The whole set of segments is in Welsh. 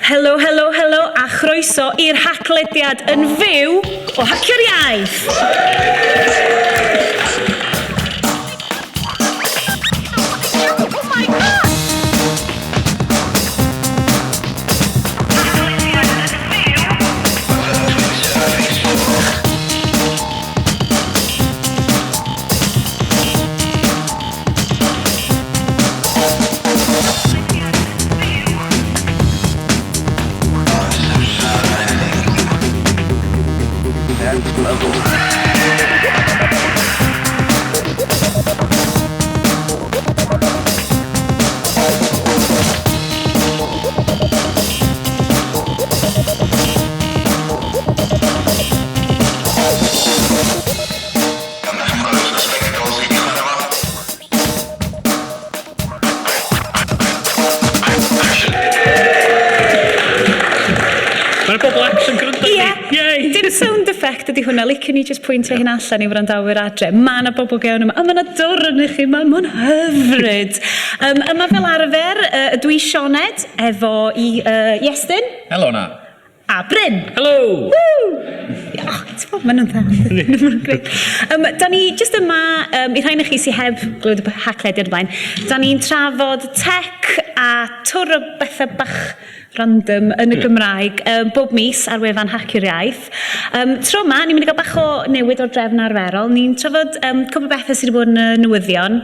Helo, helo, helo a chroeso i'r Haclediad yn fyw o Hacio'r Iaith! Mae'r bobl actually'n gwrando Ie. Yay! Dim sound effect ydy hwnna, licen i jyst pwyntio hyn allan i wrandawyr adre. Mae yna bobl gewn yma, a mae yna dwr yn chi yma, mae'n hyfryd. Um, yma fel arfer, uh, dwi Sioned, efo i, uh, Iestyn. Helo na. A Bryn. Helo! Woo! Oh, ti'n bod, maen nhw'n dda. Maen nhw'n grêt. Um, da ni jyst yma, um, i rhai chi sydd heb glywed y haclediad o blaen, da ni'n trafod tech a twr o bethau bach random yn y Gymraeg um, bob mis ar wefan Hacio'r Iaith. Um, tro yma, ni'n mynd i gael bach o newid o'r drefn arferol. Ni'n trafod um, cwpl o bethau sydd wedi bod yn y newyddion.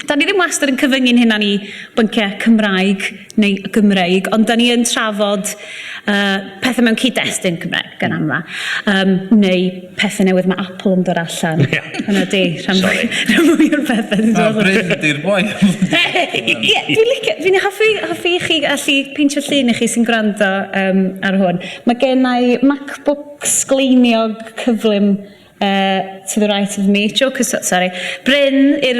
Da ni ddim wastad yn cyfyngu'n hunan i bynciau Cymraeg neu Gymreig, ond da ni yn trafod uh, pethau mewn cyd-destun Cymraeg gan amla, um, neu pethau newydd mae Apple yn dod allan. Yeah. Hwna di, rhan fwy, rhan fwy o'r pethau sy'n dod allan. Bryn di'r boi. Ie, dwi'n licio, dwi'n hoffi, hoffi i chi allu peintio llun i chi sy'n gwrando um, ar hwn. Mae gen i MacBook sgleiniog cyflym Uh, to the right of me, Joker, sorry, Bryn i'r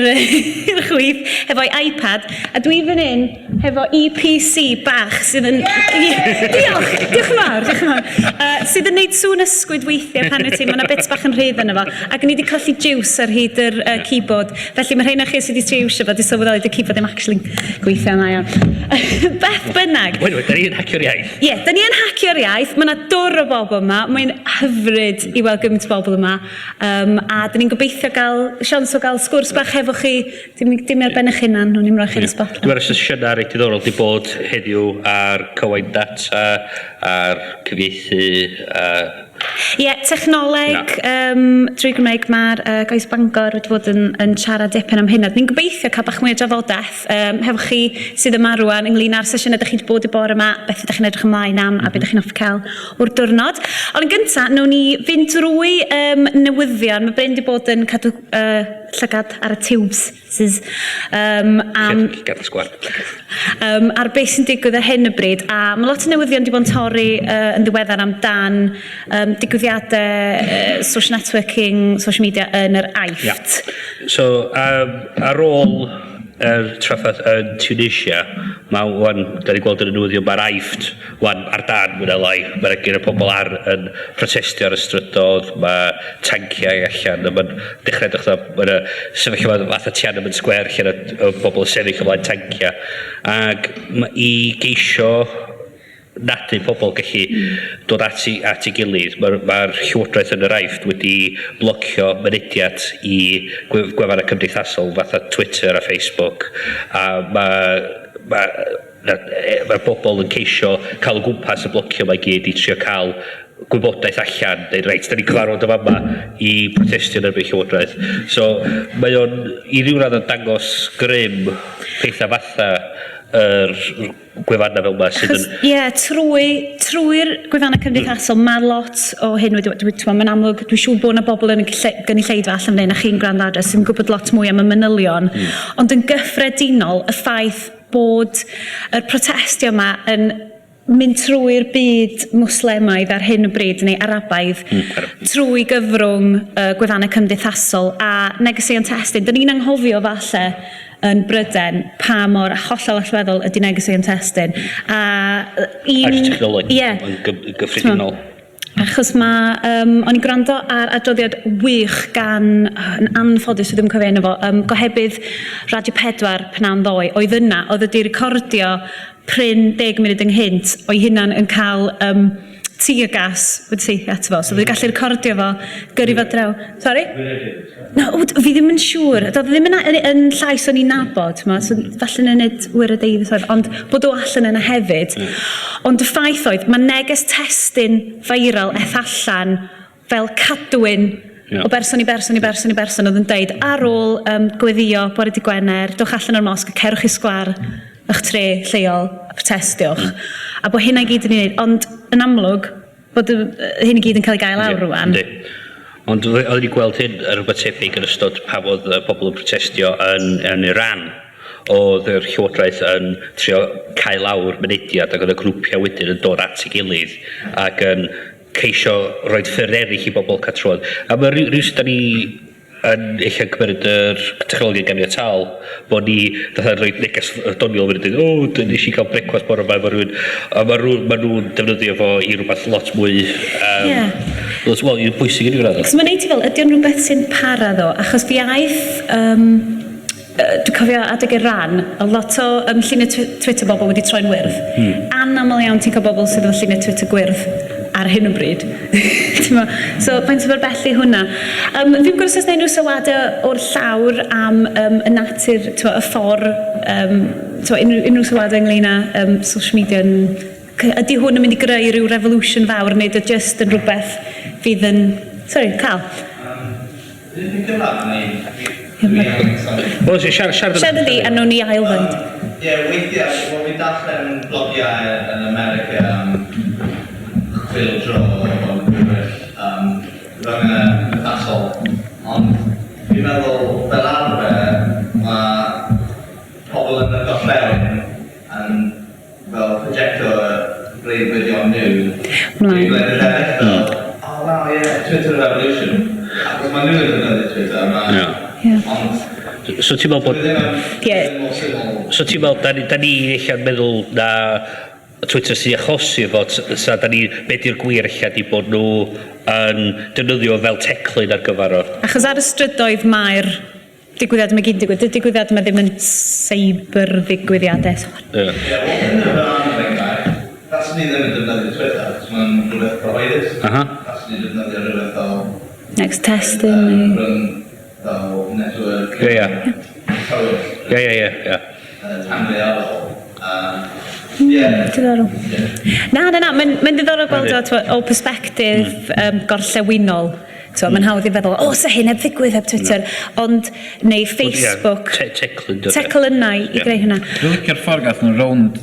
i'r chwith hefo'i iPad, a dwi fan hyn hefo EPC bach sydd yn... Diolch, diolch yn fawr, diolch yn fawr. Uh, sydd yn neud sŵn ysgwyd weithiau pan wyt ti, mae yna bits bach yn rhydd yno fo, ac ni wedi colli juice ar hyd yr uh, keyboard, felly mae rhain o chi sydd wedi trio iwsio fo, di sylweddoli dy keyboard ddim actually gweithio yna iawn. Beth bynnag. Wait, wait, da ni'n hacio'r iaith. Ie, yeah, da ni yn hacio'r iaith, mae yna dwr o bobl yma, mae'n hyfryd i weld gymaint o bobl yma, um, a da ni'n gobeithio gael siawns o gael sgwrs bach efo chi, dim, dim ar ben eich hunan, nhw'n i'n rhoi chi'n y spot. Dwi'n meddwl sesiynau reit diddorol di bod heddiw ar cywain data, ar cyfieithu, a Ie, yeah, technoleg um, drwy Gymraeg, mae'r uh, Guys Bangor wedi bod yn, yn siarad dipyn am hynna. Ni'n gobeithio cael bach mwy o drafodaeth um, hefo chi sydd yma rwan ynglyn â'r sesiynau ydych chi wedi bod i bore yma, beth ydych chi'n edrych ymlaen am a beth ydych chi'n hoffi cael o'r diwrnod. Ond yn gyntaf, nawn ni fynd drwy um, newyddion. Mae Bryn wedi bod yn cadw uh, llygad ar y tubes sydd um, am... Llygad y sgwar. Um, ar beth sy'n digwydd ar hyn o bryd. A mae lot o newyddion wedi bod yn torri uh, yn ddiweddar amdan um, digwyddiadau uh, social networking, social media yn yr Aifft. Yeah. So, um, ar ôl yr trafferth yn Tunisia, mae wan, da ni gweld yn y newyddion, mae'r Aifft wan ar dan mwy na lai. Mae'r gyda pobl ar yn protestio ar y strydodd, mae tanciau allan, a mae'n dechrau edrych fatha, mae yna sefyllfa fatha Tiananmen Square lle yna bobl yn sefyll o flaen tanciau. Ac i geisio nadu pobl gallu dod at 'i at ei gilydd. Mae'r ma Llywodraeth yn yr Aifft wedi blocio mynediad i gwe- gwefannau cymdeithasol fatha Twitter a Facebook, a mae ma' ma' bobl yn ceisio cael o gwmpas y blocio 'ma i gyd i trio cael gwybodaeth allan, deud reit, da ni'n cyfarfod yn fama i protestio yn erbyn Llywodraeth. So mae o'n i ryw raddau dangos grym pethau fatha yr gwefannau fel 'ma sydd yn... Ie, yeah, trwy, trwy'r gwefannau cymdeithasol, mm. mae lot o hyn wedi... Dwi, ti'n mae'n amlwg, dwi'n siŵr bod yna bobl yn y gynulleidfa allan fan hyn a chi'n gwrando adre sy'n gwybod lot mwy am y manylion. Mm. Ond yn gyffredinol, y ffaith bod y protestio yma yn mynd trwy'r byd mwslemaidd ar hyn o bryd, neu Arabaidd, mm. trwy gyfrwng uh, gwefannau cymdeithasol a negeseuon testun. Dyn ni'n anghofio falle yn Bryden pa mor hollol allweddol ydy negeseuon testun. A un... A'r technoleg yeah. yn gyffredinol. Achos mae, um, o'n i'n gwrando ar adroddiad wych gan, yn anffodus dwi ddim yn cofio enw fo, um, gohebydd Radio 4 pnawn ddoe, oedd yna, oedd wedi recordio prin 10 munud ynghynt o'i hunan yn cael tear gas wedi saethu ato fo. So oedd wedi gallu recordio fo, gyrru fo draw. Sorry? Na, o, fi ddim yn siŵr. Doedd o ddim yn, yn, yn llais o'n i'n nabod, t'mo', so falle na nid Wyre Davies oedd, ond bod o allan yna hefyd. Ond y ffaith oedd, mae neges testun viral eth allan fel cadwyn o berson i berson i berson i berson oedd yn deud ar ôl gweddio bore dydd Gwener, dowch allan o'r mosg a cerwch i sgwâr eich tre lleol a protestiwch. A bod hynna i gyd yn ei wneud, ond yn amlwg bod y, hyn i gyd yn cael ei gael lawr rwan. Yndi. Ond oedden ni gweld hyn, rhywbeth tebyg yn ystod pan oedd y pobl yn protestio yn Iran. Oedd yr llywodraeth yn trio cael lawr mynediad ac oedd y grwpiau wedyn yn dod at ei gilydd ac yn ceisio roid ffyrdd eraill i bobl cael trwodd. A mae rhywsut da ni yn eich cymryd yr technoleg yn ganiataol bod ni fatha rhoi neges doniol wedyn dweud, o, dyn nes i cael brecwast bore yma efo rhywun. A mae rhywun, ma nhw'n defnyddio fo i rhywbeth lot mwy... Lot, wel, i'n bwysig i ni raddau. Cos mae'n neud ti fel, ydy o'n rhywbeth sy'n para ddo? Achos fi aeth, dwi'n cofio adeg Iran, o lot o lluniau Twitter bobl wedi troi'n wyrdd. Anaml iawn ti'n cael bobl sydd efo lluniau Twitter gwyrdd ar hyn o bryd. T'mo'? So faint mor bell i hwnna? Fi'n gwybod os oes 'na unrhyw sylwadau o'r llawr am y natur, t'mo', y ffordd, t'mo', unrhyw sylwadau ynglyn â social media yn... Ydy hwn yn mynd i greu rhyw revolution fawr neu ydy o jyst yn rhywbeth fydd yn... Sori, Carl? Ydyn ni'n Cymraeg neu dwi angen sori? Wel, siarad siarad Siarad di a nawn ni ail fynd. Ie, weithiau, wel fi'n darllen blogiau yn America am chwyldro o'r gwyll cyfryngau cymdeithasol, ond fi'n meddwl fel arfer mae pobl yn y gorllewin yn fel projecto breuddwydion nhw i gwledydd eraill fel, oh wow yeah, Twitter revolution. Achos maen nhw yn defnyddio Twitter, ma'... Ie. Ond... So ti'n meddwl bod... Dwi ddim yn... Ie. Ddim mor syml. So ti'n meddwl, da ni ella'n meddwl na Twitter sy'n achosi fo, sa da ni, be di'r gwir ella di bod nhw yn defnyddio fel teclyn ar gyfer o. Achos ar y strydoedd mae'r digwyddiad yma gyd yn digwydd. Dydy digwyddiad yma ddim yn cyber ddigwyddiadau. So... Ie. Ie, wel, hynny fel arfer enghraifft, faswn i ddim yn defnyddio Twitter, achos mae'n rhywbeth cyhoeddus. Aha. Faswn i'n defnyddio rhywbeth fel... Next testun neu... Rhwng fel network... Ie, ie. Tywyll. Ie, ie, ie, ie. Tanddaearol. Ie. Diddorol. Na, na, na, mae'n diddorol gweld o, o perspectif gorllewinol. T'mo', mae'n hawdd i feddwl, o, sa hyn heb ddigwydd heb Twitter, ond, neu Facebook. Ie, teclyn. Teclynnau i greu hynna. Dwi'n licio'r ffordd gath nhw rownd,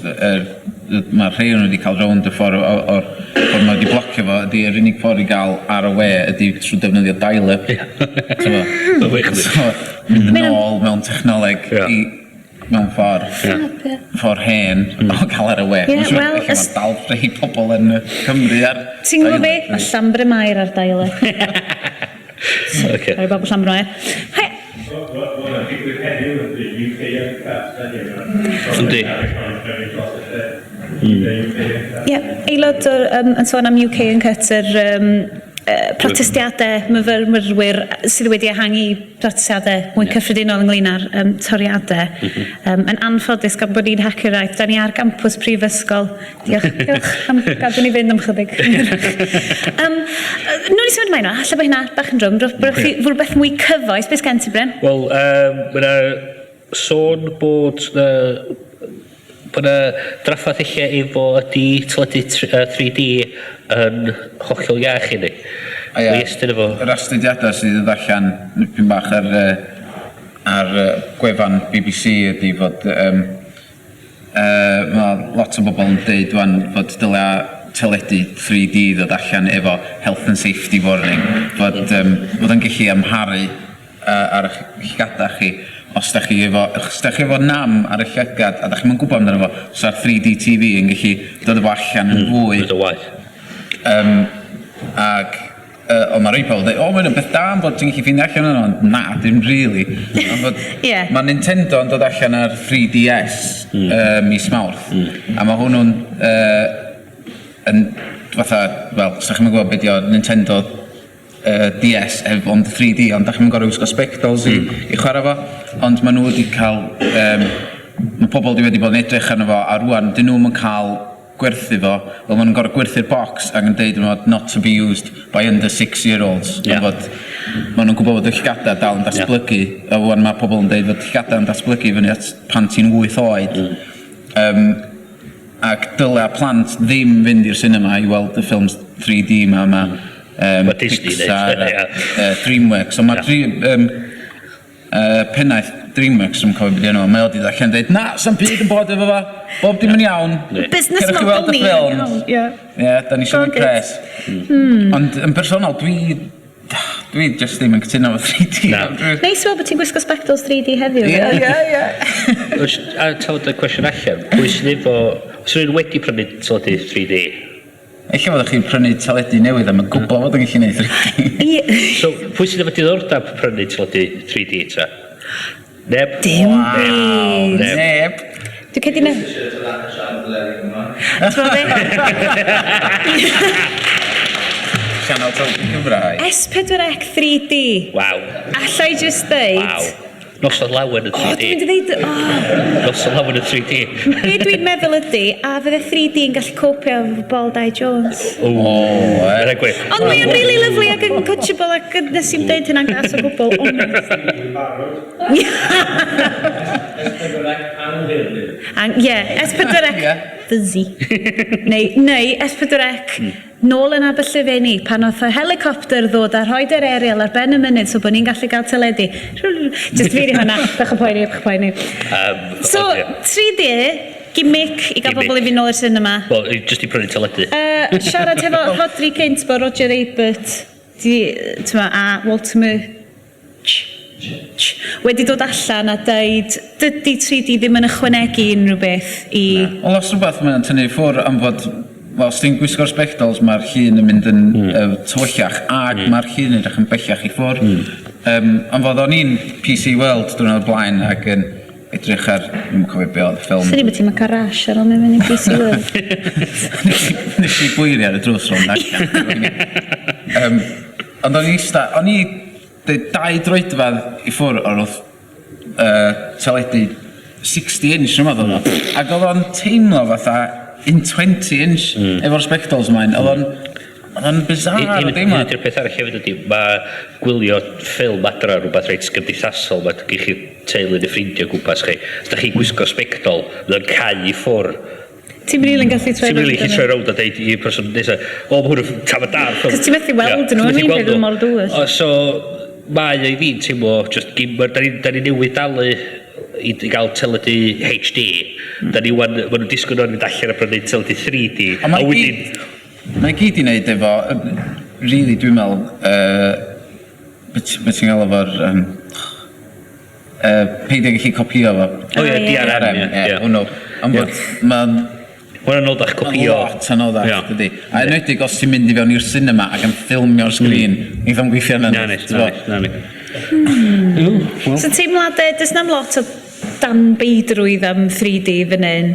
mae rhai o'n nhw wedi cael rownd y ffordd o'r ffordd mae wedi blocio fo, ydy yr unig ffordd i gael ar y we ydy trwy defnyddio dial-up. So, mynd yn ôl mewn technoleg i mewn ffordd, ffordd hen o gael ar y we. Ie, Mae'n siŵr wel, ella mae dal rhai pobl yn Cymru ar Ti'n gwybod be? dial-up. Mae Llanbryn-mair ar dial-up. Ocê. Sorry bobl Llanbryn-mair. Hi. Wel, digwydd heddiw ydy UK Uncut heddiw. Yndi. Ie, aelod o'r, yn sôn am UK Uncut, yr protestiadau myfyrwyr sydd wedi ehangu i protestiadau mwy cyffredinol ynglyn â'r toriadau. Yn anffodus, gan bod ni'n Hacio'r Iaith, da ni ar gampws prifysgol. Diolch, diolch am gadw ni fynd am chydig. Nawn ni symud ymlaen o, alla bod hynna bach yn drwm, rhywbeth mwy cyfoes. Beth sgen ti, Bryn? Wel, mae yna sôn bod na bod 'na draffath ella efo ydy teledu 3D yn hollol iach i ni. O ie. Mae Iestyn efo... Yr astudiadau sydd wedi dod allan dipyn bach ar gwefan BBC ydy fod mae lot o bobl yn deud wan fod dylia teledu 3D ddod allan efo health and safety warning, fod o'n gallu amharu ar eich llygada chi os da chi efo os da chi efo nam ar y llygad a da chi'm yn gwybod amdano fo, sa'r 3D TV yn gallu dod efo allan yn fwy. Mynd yn waeth. Ag ond mae rhai pobl yn dweud, o, mae'n beth da am bod ti'n gallu ffeindio allan yno, ond na, dim really. Ond fod, Ie. Mae Nintendo yn dod allan ar 3DS mis Mawrth, a mae hwnnw'n yn fatha, wel, os da chi'n gwybod beth yw Nintendo DS ef ond 3D, ond da chi'n gorfod gwisgo spectols i chwarae fo, ond maen nhw wedi cael Mae pobl 'di wedi bod yn edrych arno fo a rŵan 'dyn nhw'm yn cael gwerthu fo, wel maen nhw'n gorfod gwerthu'r bocs ac yn deud fod not to be used by under six year olds. Am fod maen nhw'n gwybod bod y llygada dal yn datblygu a ŵan mae pobl yn deud fod llygada yn datblygu fyny at pan ti'n wyth oed. Yym ac dylia plant ddim fynd i'r cinema i weld y ffilms 3D 'ma ma' yym Pixar a Dreamworks ond ma' Dream yym Yy pennaeth Dreamworks, dwi'm yn cofio be 'di enw fo, mae o 'di dod allan a deud na, sa'm byd yn bod efo fo, bob dim yn iawn. Business Cerwch i model weld y ni yn ffilms. iawn, ie. Ie, da ni isio neud pres. Ond yn bersonol dwi dwi jyst ddim yn cytuno efo 3D. Na. Neis weld bod ti'n gwisgo sbectols 3D heddiw. Ie, ie, ie. A tafod y cwestiwn allan, pwy sydd efo, os rhywun wedi prynu teledu 3D? Ella fyddwch chi'n prynu teledu newydd am yn gwybod fod yn gallu neud 3D. Ie. So, pwy sydd efo diddordeb prynu teledu 3D ta? Neb? Dim Neb. byd. Neb. Neb. Dwi'n credu na... T'mo' be? Sianel teledu Cymraeg. S4C 3D. Waw. Alla i jyst ddeud... Waw. Noson lawen yn 3D. O, dwi'n mynd i ddeud... Oh. Noson lawen yn 3D. Be dwi'n meddwl ydy, a fydde 3D yn gallu copio efo Bald Eye Jones. O, oh, gwir. Ond mae'n really lovely ac yn coachable ac nes i'm deud hynna'n gas o gwbl. Ond... Ie, S4C fuzzy. Neu, neu S4C Nôl yn Aberllefenni, pan nath y helicopter ddod a rhoid yr aerial ar ben y mynydd so bod ni'n gallu gael teledu. Jyst fi 'di hwnna, bach o poeni, bach o poeni. So, 3D, gimmick i gael bobl i fynd nôl i'r cinema. Wel, jyst i prynu teledu. Siarad hefo Rhodri cynt bod Roger Ebert 'di, t'mo', a Walter Murch wedi dod allan a deud dydy 3D ddim yn ychwanegu unrhyw beth i... Wel os rhywbeth mae o'n tynnu i ffwr am fod, wel os ti'n gwisgo'r sbectols mae'r llun yn mynd yn tywyllach ag mae'r llun yn edrych yn bellach i ffwr. Am fod o'n i'n PC World diwrnod o'r blaen ag yn edrych ar, dwi'm yn cofio be oedd y ffilm. Swn i'm bod ti'n cael rash ar ôl mynd mewn i PC World. Nes i gweiddi ar y drws rownd allan. Ond o'n i ista, o'n i Deud 2 droedfedd i ffwr' o'r wrth yy teledu 60 inch neu wbath o'dd o. Ag o'dd o'n teimlo fatha un 20 inch... Hmm. ...efo'r sbectols mlaen. O'dd o'n o'dd o'n bizarre o deimlad. Hyn ydi'r peth arall hefyd ydi ma' gwylio ffilm adra yn rwbath reit gymdeithasol ma' gych chi teulu ne' ffrindia o gwmpas chi. Os 'dach chi'n gwisgo sbectol mae o'n cau i ffwr'. Ti'm rili'n gallu troi Ti'm rili gallu troi rownd a deud i'r person nesa o ma' hwn yn tafod da. Cos ti methu weld nhw, I mean, bydd mor dywyll. O, so mae o i fi'n teimlo just gim, da ni, da ni newydd dalu i, i gael teledu HD. Da ni wan, ma' nhw'n disgwyl nhw'n mynd allan a prynu teledu 3D. Ond mae A wedyn, gyd, mae gyd i wneud efo, really dwi'n meddwl, be ti'n galw fo'r, peidio gallu copïo fo. O ie, DRM, ie. Ie, hwnnw. Ond bod, mae'n... Mae'n anoddach copïo. Mae'n lot anoddach, dydy. A enwedig os ti'n mynd i fewn i'r cinema ac yn ffilmio'r sgrin, neith o'm gweithio na. Na neith, na neith, na neith. So teimladau, does na'm lot o danbeidrwydd am 3D fan hyn.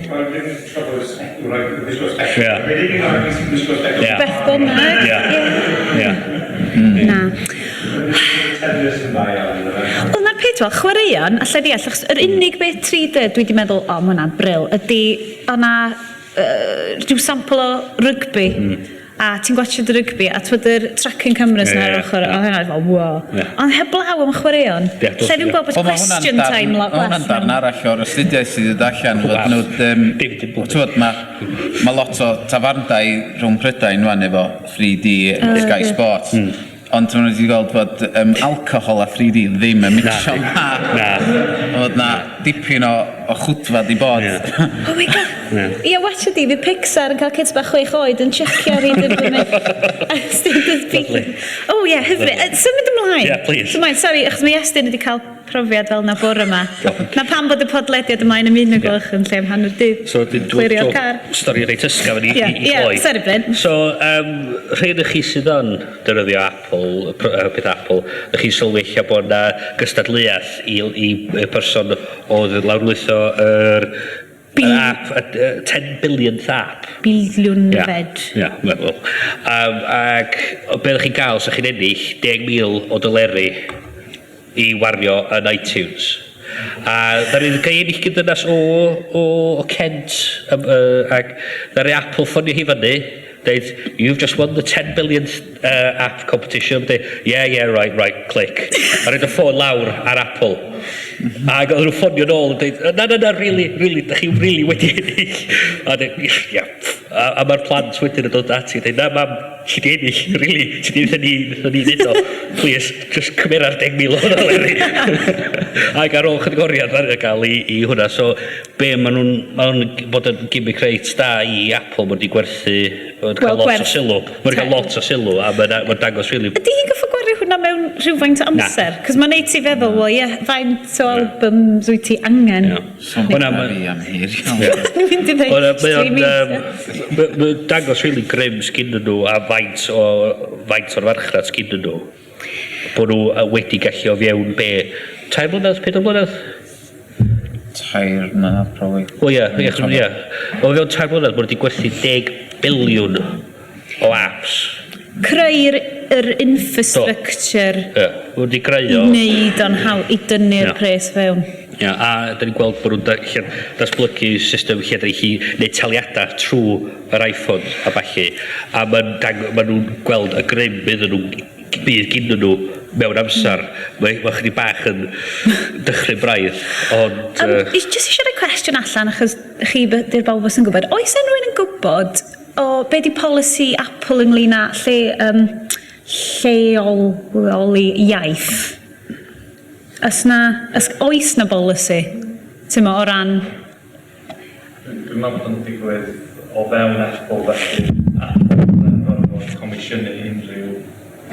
Ie. Ie. Beth bynnag. Ie. Ie. Na. Wel, na'r peth, wel, chwaraeon, allai ddeall, achos yr unig beth 3D dwi 'di meddwl, o, ma' hwnna'n brill, ydy, o' 'na yy rhyw sampl o rygbi, a ti'n gwatsiad y rygbi, a t'mod yr tracking cameras 'na ar ochr, o' hynna fel, wow. Ond heblaw am chwaraeon, lle fi'n gweld bod question time lot Wel, ma' hwnna'n darn arall o'r astudiaeth sydd wedi dod allan, fod nhw, t'mod, ma' ma' lot o tafarndai rhwng Prydain 'wan efo 3D Sky Sports. Ond maen nhw wedi gweld bod um, alcohol a 3D ddim yn mixio'n dda. Na. Fod na dipyn o, o chwtfa di bod. Yeah. Oh my god. Yeah. Ie, watch ydi, fydd Pixar yn cael kids bach chwech oed yn checio ar hyd yn Lovely. Oh ie, yeah, hyfryd. Symud ymlaen. Yeah, please. Symud ymlaen, sorry, achos mae Iestyn wedi cael profiad fel 'na bore 'ma. 'Na pam bod y podlediad ymlaen am un o'r gloch yn lle am hanner dydd. So dwi Clirio'r car. Stori reit ysgafn i, i, i Ie, gloi. sori Bryn. So, rhai ohonoch chi sydd yn defnyddio Apple, peth Apple, ych chi'n sylwi ella bod 'na gystadleuaeth i i y person oedd yn lawrlwytho yr yr app, y 10 billionth app. Biliwn fed. Ie, wel. Ac o be' o'ch chi'n gael os o'ch chi'n ennill 10,000 o doleri i wario yn iTunes. A ddaru gael ennill gyn dynas o Kent, ac ddaru Apple ffonio hi fyny, deud, "You've just won the 10 billionth app competition." Deud, Yeah, right, click." A roid y ffôn lawr ar Apple. Ac oedden nhw ffonio nôl yn dweud, "Na, na, na, really, really, da chi really wedi ennill." A dweud, "Yeah." A mae'r plant wedyn yn dod ati a dweud, "Na, mam, ti di ennill, really, ti di ennill ni, wnaethon ni neud o. Please, just cymera'r 10,000 o ddoleri." Ac ar ôl chydig oriau, ddaru gael i hwnna. So, be maen nhw'n ma nhw'n bod yn gimmick reit da i Apple, maen nhw wedi gwerthu, maen nhw'n cael Wel, lot o sylw. Maen nhw'n cael lot o sylw, a mae'n ma dangos really Ydy hi'n goffo gwario hwnna mewn rhywfaint o amser? Cos mae'n neud ti feddwl, wel ie, faint o albums wyt ti angen? Ie. So Hwnna ma' fi am hir iawn. Dwi'n mynd i ddeud Mae o'n 3 mis. Mae'n dangos really grym sgyn nhw a faint o'r farchnad sgyn nhw. Bod nhw wedi gallu o fewn be? 3 mlynedd? 4 mlynedd? 3 mlynedd, probably. O ie, achos ie. O fewn 3 mlynedd, bod wedi gwerthu 10 biliwn o apps. Creu'r yr infrastructure Ie, wedi greu i o. wneud o'n hawl, i dynnu'r pres fewn. Ie, a da ni'n gweld bod nhw'n datblygu system lle da chi neud taliadau trwy yr iPhone a ballu. A ma nhw'n gweld y grym iddyn nhw bydd gyn nhw mewn amser. Mae chydig bach yn dychryn braidd, ond Jyst eisiau rhoi cwestiwn allan, achos chi di'r bobl sy'n gwybod. Oes unrhyw un yn gwybod o be di polisi Apple ynglyn â lleoli iaith? Oes na bolisi? Ti'n mo, o ran Dwi'n meddwl bod o'n digwydd o fewn Apple, felly Apple yn gorfod comisiynu unrhyw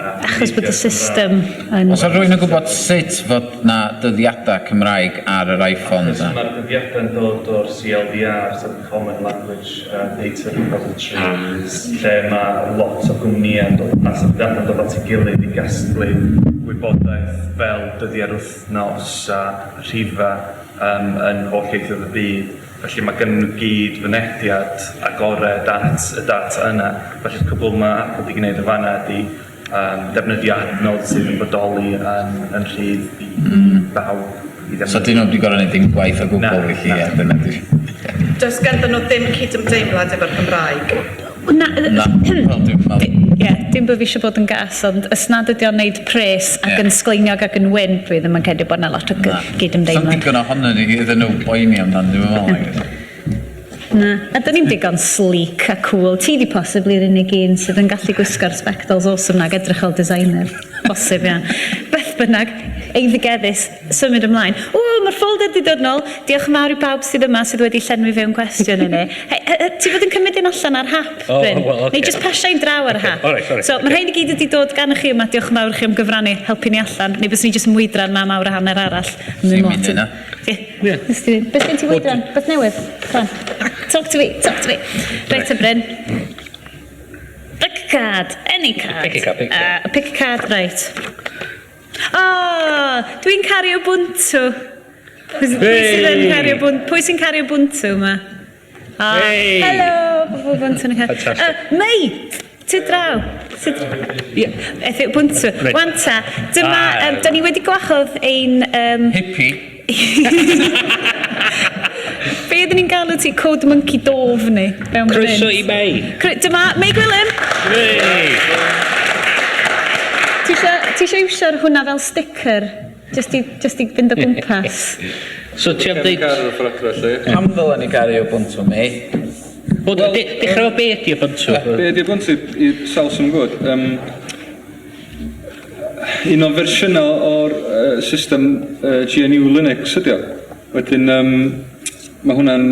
Achos bod y system yn Os oes rhywun yn gwybod sut fod na dyddiadau Cymraeg ar yr iPhones Achos na? mae'r dyddiadau'n dod o'r CLDR, sef Common Language Data Repository, lle mae lot o gwmnïau'n dod, a sefydliadau'n dod at ei gilydd i gasglu gwybodaeth fel dyddiau'r wythnos a rhifa yn holl ieithoedd y byd. Felly mae gen nhw gyd fynediad agored at y data yna. Felly'r cwbl mae Apple wedi gwneud yn fanna ydy defnyddio adnodd sydd yn bodoli yn rhydd i bawb i So ddefnyddio. dyn nhw wedi gorfod gwneud dim gwaith o gwbl Na, felly, na. ie, dyna di. Does ganddyn nhw ddim cydymdeimlad efo'r Gymraeg. Na, Na, wel, dwi'n meddwl. Ie, dim bod fi eisiau bod yn gas, ond os nad ydi o'n neud pres ac yn sgleiniog ac yn wyn, dwi ddim yn credu bod 'na lot o gydymdeimlad. So'n digon ohono ni iddyn nhw boeni amdan, dwi'n meddwl. Na, a dyn ni'n digon sleek a cool. Ti di possibly yr unig un sydd yn gallu gwisgo'r spectols awesome na ac edrych fel designer. Bosib, ia. Beth bynnag, eiddigeddus, symud ymlaen. O, mae'r folder di dod nôl. Diolch yn fawr i bawb sydd yma sydd wedi llenwi fewn cwestiwn i ni. Hei, ti fod yn cymryd un allan ar hap, O, Bryn? wel, ocê. Neu just pasio un draw ar hap. All right. So, mae rhain i gyd wedi dod gan chi yma. Diolch yn fawr chi am gyfrannu, helpu ni allan. Neu bys ni jyst yn mwydran ma mawr a hanner arall. Dim mynd yna. Ie. Nes ti fynd. Beth gen ti wydran? Beth newydd? Come on. Talk to me, talk to me. Reit te, Bryn. Pick a card, any card. Pick a card, pick a card. Pick a card, right. Oh, dwi'n caru Ubuntu. Pwy sydd yn caru Ubuntu? Pwy sy'n caru Ubuntu yma? Oh, Hey! Hello, pobl Ubuntu yn y car. Fantastic. Mei, ti draw. Ti draw. Ie. Eith Ubuntu. Reit. Wan ta, dyma, da ni wedi gwahodd ein Hippie. Be ydyn ni'n galw ti? Code Monkey Dof ni? Mewn Croeso print. i Mei. Dyma Mei Gwilym. Hey! Ti isio iwsio'r hwnna fel sticker? Just i fynd o gwmpas. So ti am dweud Car o'r ffordd adre, lle. Pam ddylen ni garu Ubuntu, Mei? Wel, dechrau efo be ydi Ubuntu? Be ydi Ubuntu i sawl sy'n gwybod? Un o fersiynau o'r system GNU Linux ydi o. Wedyn, mae hwnna'n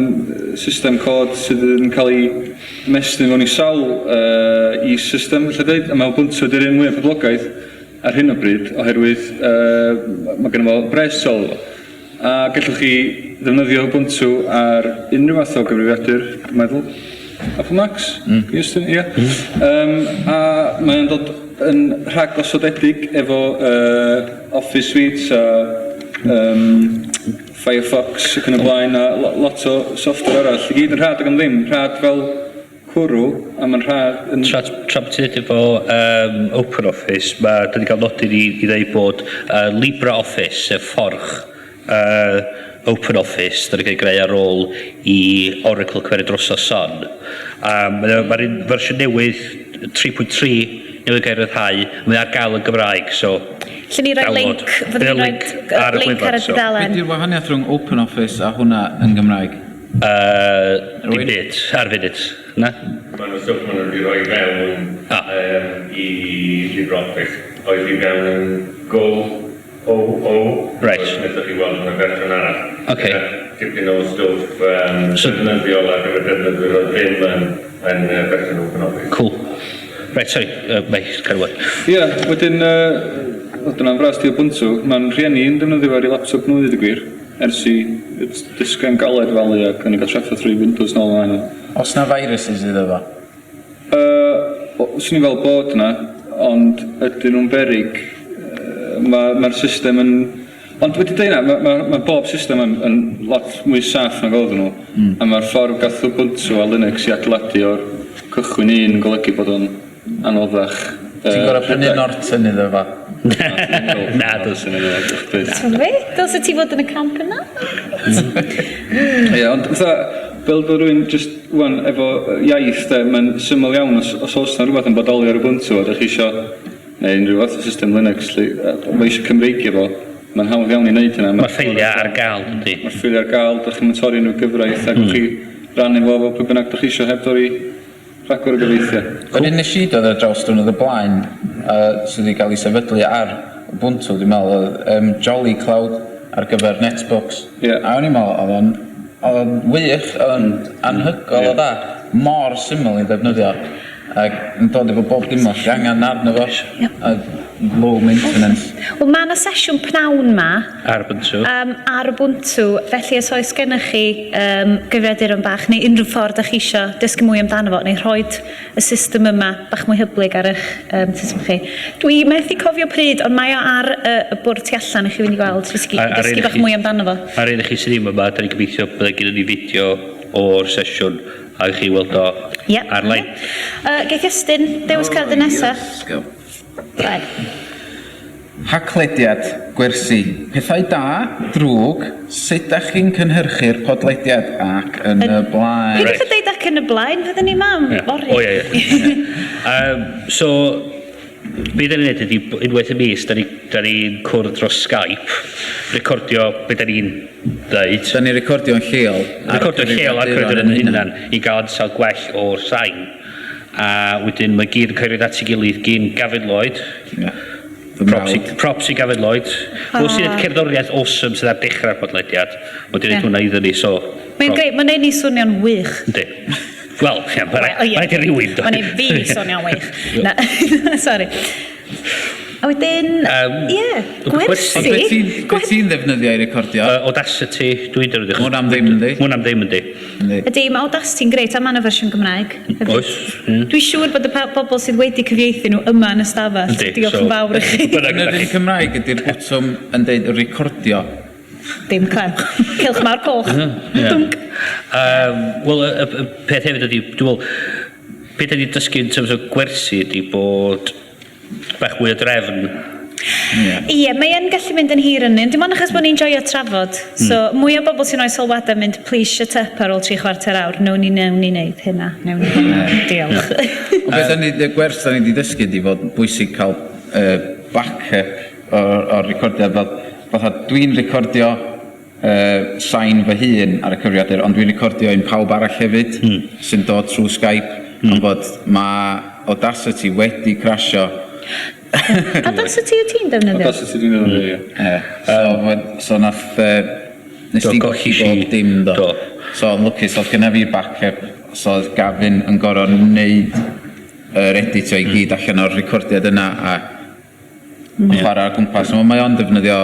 system cod sydd yn cael ei mestyn fewn i sawl i-system, felly dweud, a mae Ubuntu ydy'r un mwyaf poblogaidd ar hyn o bryd, oherwydd mae gennym fo bres sol. A gallwch chi ddefnyddio Ubuntu ar unrhyw fath o gyfrifiadur, dwi'n meddwl. Apple Macs? Yes, ie. A mae'n dod yn rhag-osodedig efo Office Suites a Firefox ac yn y blaen a lot o software arall. I gyd yn rhad ac am ddim. Rhad fel cwrw a mae'n rhad yn Tra bod ti'n dweud efo Open Office, mae, da ni gael nodyn i dweud bod LibreOffice, sef fforch Open Office, da ni cael ei greu ar ôl i Oracle cymeryd drosodd Sun. Mae'r ma un fersiwn newydd 3.3 newydd gael ei ryddhau, mae ar gael yn Gymraeg, so Lle ni roi download. link, fyddwn ni'n rhoi link ar y link ar gwefan, y so. Be dudalen. di'r wahaniaeth rhwng Open Office a hwnna yn Gymraeg? Dim Rwy'n- byd, ar funud. Na? Mae nhw stwff maen nhw wedi rhoi fewn Ah. i LibreOffice. Oedd i fewn yn Go O O. Reit. Wnaethoch chi weld yn y fersiwn arall. Ocê. Gyda Tipyn o stwff So- defnyddiol ar gyfer defnyddwyr oedd ddim yn fersiwn Open Office. Cool. Right, sorry, mae, carry on. Ie, wedyn, dyna'n fras di Ubuntu, mae'n rhieni yn defnyddio fo ar ei laptop nhw, i ddweud y gwir, ers i disgyn galed falu ac o'n i gael trafferth rhoi Windows nôl ymlaen. Os na viruses iddo fo? Swn i'n fel bod yna, ond ydyn nhw'n beryg. Mae'r ma system yn... Ond wedi dweud yna, mae ma, ma bob system yn lot mwy saff nag oedden nhw. A mae'r ffordd gath Ubuntu a Linux i adeiladu o'r cychwyn un yn golygu bod o'n anoddach. Ti'n gorfod prynu rhedeg. Norton iddo fo? Na, does. Yn anoddach, byth. Ti'n fe? Dylse ti fod yn y camp yna? Ie, ond fatha, fel bod rhywun just wan efo iaith, de, mae'n syml iawn os oes na rhywbeth yn bodoli ar Ubuntu a ydych chi isio, neu unrhyw fath o system Linux, lle, mae eisiau Cymreigio fo, mae'n hawdd iawn i wneud hynna. Mae'r ffeiliau ar gael, dydy. Mae'r ffeiliau ar gael, dych chi'n torri nhw gyfraith, ac chi rannu fo efo pwy bynnag dych chi eisiau heb dorri rhagor o gyfreithiau. Yr un nes i dod ar draws diwrnod y blaen, sydd wedi cael ei sefydlu ar Ubuntu, dwi'n meddwl, oedd Jolly Cloud ar gyfer netbooks. Ie. A o'n i'n meddwl, oedd o'n wych, oedd o'n anhygoel o dda, mor syml i ddefnyddio. Ac yn dod efo bob dim oll angen arno fo. A low maintenance. Wel, mae yna sesiwn pnawn ma Ar Ubuntu. Ar Ubuntu, felly os oes gennych chi gyfrifiaduron bach neu unrhyw ffordd ydych chi isio dysgu mwy amdano fo, neu rhoi y system yma bach mwy hyblyg ar eich system chi. Dwi methu cofio pryd, ond mae o ar y bwrdd tu allan i chi fynd i gweld, jyst i Ar dysgu un bach chi- mwy amdano fo. Ar un i chi sydd ddim yma, da ni'n gobeithio bydde gennym ni fideo o'r sesiwn a chi weld o Ie. ar-lein. Geith Iestyn dewis cerdyn nesa. Yes, go. Right. Haclediad, gwersi, pethau da, drwg, sut dach chi'n cynhyrchu'r podlediad ac yn y blaen. Peidiwch â deud "ac yn y blaen", fydden ni mam. Ie. Fory. O, ie. So, be da ni'n neud ydi, unwaith y mis, da ni'n da ni cwrdd dros Skype, recordio be da ni'n dweud. Da ni'n recordio'n lleol. Ar y Recordio lleol ar cyfrifiaduron cyfrifiadur yn hunan i gael ansawdd gwell o'r sain. A wedyn mae gyd yn cael ei roid at ei gilydd gyn Gavin Lloyd. Ie. Fy Props i, mrawd. props i Gavin Lloyd. Fo sy'n neud cerddoriaeth awesome sydd ar dechrau'r podlediad. Mae wedi gwneud Ie. hwnna iddyn ni, so... Mae'n greu, mae'n neud ni swnio'n wych. Yndi. Wel, ie, mae'n Wel, ie. rhaid i rywun. do. Mae'n neud fi swnio'n wych. Na, sorry. A wedyn, ie, gwersi. Ond be gwersi. ti'n be ti'n ddefnyddio i recordio? Audacity, dwi'n defnyddio. Ma' hwnna am ddim, yndi? Ma' hwnna am ddim, yndi. Yndi. Ydy, mae Audacity'n grêt, a mae yna fersiwn Gymraeg hefyd. Oes, ie. Dwi'n siŵr bod y bobl sydd wedi cyfieithu nhw yma yn y stafell. Yndi, Diolch so- yn fawr i chi. Bynnag Yn yr ydach un chi. Cymraeg ydy'r bwtwm yn deud recordio. Dim clem. Cylch mawr coch. Ie. Dwnc. Wel, y peth hefyd ydy, dwi'n meddwl, beth ydy dysgu in terms o gwersi ydy bod bach mwy o drefn. Ie. Ie, mae yn gallu mynd yn hir yn un. Dim ond achos bod ni'n joio trafod. So, mwy o bobl sy'n rhoi sylwadau mynd, "Please shut up" ar ôl 3/4 awr. Newn ni wneud hynna. Newn ni hynna. Diolch. Ond beth da ni, y gwers da ni wedi dysgu ydy fod bwysig cael backup o'r recordiad fel, fatha dwi'n recordio sain fy hun ar y cyfrifiadur, ond dwi'n recordio un pawb arall hefyd sy'n dod trwy Skype, ond bod mae Audacity wedi crasio. Audacity yw ti'n defnyddio? Audacity dwi'n defnyddio, ie. Ie. So nath, nes Do, di golli golli bob si. dim do. Do. So yn lwcus oedd gynna fi backup, so oedd Gavin yn gorfod wneud yr editio i gyd allan o'r recordiad yna a chwarae ar gwmpas. So, mae o'n defnyddio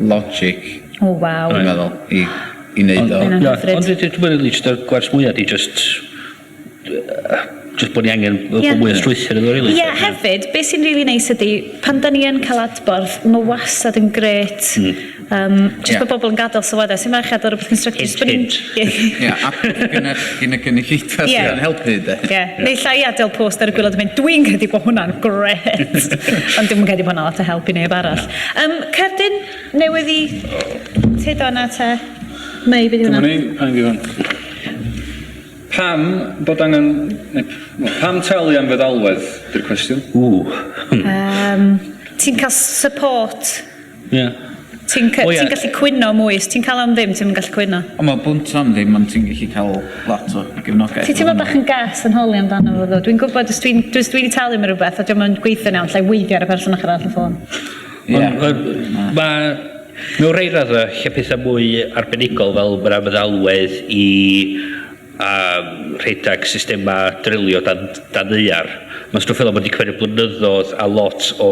Logic, O, waw. dwi'n meddwl, i wneud o. Hynna'n Ie, hyfryd. Ond dwi'n meddwl jyst y gwers mwyaf di just Just bod ni angen yeah. mwy o strwythur iddo, really. Ie, yeah, hefyd, beth sy'n really neis ydy, pan da ni yn cael adborth, mae wastad yn gret. Just bod bobl yn gadael sylwadau, sy'n mae'n adael rhywbeth constructive. Hint, hint. Ie, adborth gyn y gynulleidfa sydd yn helpu, de. Ie, neu llai adael post ar y gwaelod yn mynd, "Dwi'n credu bod hwnna'n gret." Ond dwi'n credu bod hwnna'n lot o help i neb arall. Cerdyn newydd i Tyd o'na te. Mei, beth yw hwnna? Dyma ni, pan i hwn. Pam bod angen, neu, wel, pam talu am feddalwedd, di'r cwestiwn. Ww. Ti'n cael support. Ie. Ti'n O, ie. Ti gallu cwyno mwy. Os ti'n cael am ddim, ti'n gallu cwyno. Ond mae Ubuntu am ddim, ond ti'n gallu cael lot o gefnogaeth. Ti'n teimlo bach yn gas yn holi amdano fo ddo. Dwi'n gwybod os dwi wedi talu am rhywbeth a diolch yn gweithio'n iawn, llai weithio ar y person ochr arall y ffôn. Ie. Mae mewn rhai raddau lle pethau mwy arbenigol fel mae'na meddalwedd i rhedeg systema drilio dan ddaear. Mae stwff fel yma wedi cymryd blynyddoedd a lot o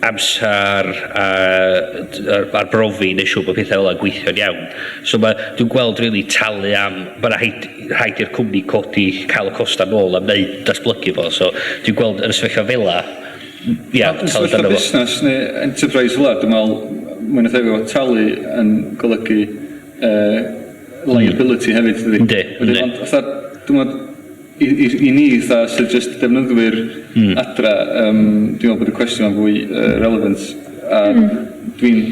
amser a arbrofi neu siŵr bod pethau fel yna'n gweithio'n iawn. So dwi'n gweld really talu am, mae'n rhaid i'r cwmni codi cael y costa nôl am wneud datblygu fo. So dwi'n gweld yn y sefyllfa fel 'a, ia, Yn talu sefyllfa amdano fo. busnes neu enterprise fel 'a, dwi'n meddwl, mwy na thebyg o talu yn golygu liability hefyd, dydi? Yndi, Wedyn, yndi. ond fatha, dwi'n meddwl, i ni, fatha, sydd just defnyddwyr adra, dwi'n meddwl bod y cwestiwn yn fwy relevant. A dwi'n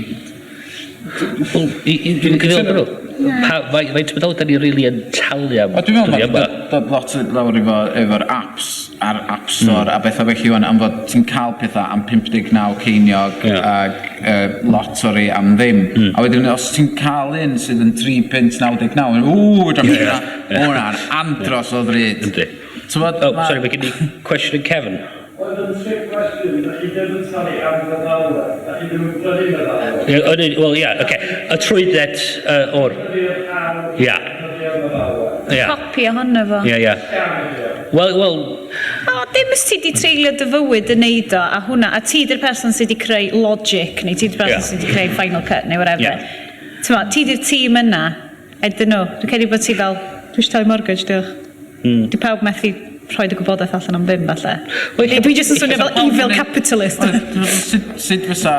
Wel, dwi'n cytuno. Faint o meddwl da ni rili yn talu am O, dwi'n meddwl dyddiau mae yma? dod lot lawr efo'r apps a'r App Store a bethau felly wan, am fod ti'n cael pethau am 59 ceiniog ag lot o rei am ddim. A wedyn os ti'n cael un sydd yn 3.99, ww, hwnna'n andros o ddrud. Yndi. T'mod, Oh, sorry, mae gen i cwestiwn yn Kevin. Oedd yn trick question, da chi ddim yn talu am feddalwedd, da chi ddim yn prynu feddalwedd. Ie, Wel, ie, oce. Y trwydded o'r Ydy'r hawl defnyddio meddalwedd. Copi ohono fo. Ie. Wel, O, dim os ti di treulio dy fywyd yn neud o, a hwnna, a ti di'r person sydd wedi creu Logic, neu ti di'r person sydd wedi creu Final Cut, neu whatever. T'mo, ti di'r tîm yna, I don't know, dwi'n credu bod ti fel, "Dwi eisiau talu mortgage, diolch." Di pawb methu rhoi dy gwybodaeth allan am ddim, falle. Wel, Neu dwi jyst yn swnio fel evil capitalist. Wel, dwi'n meddwl, sut fysa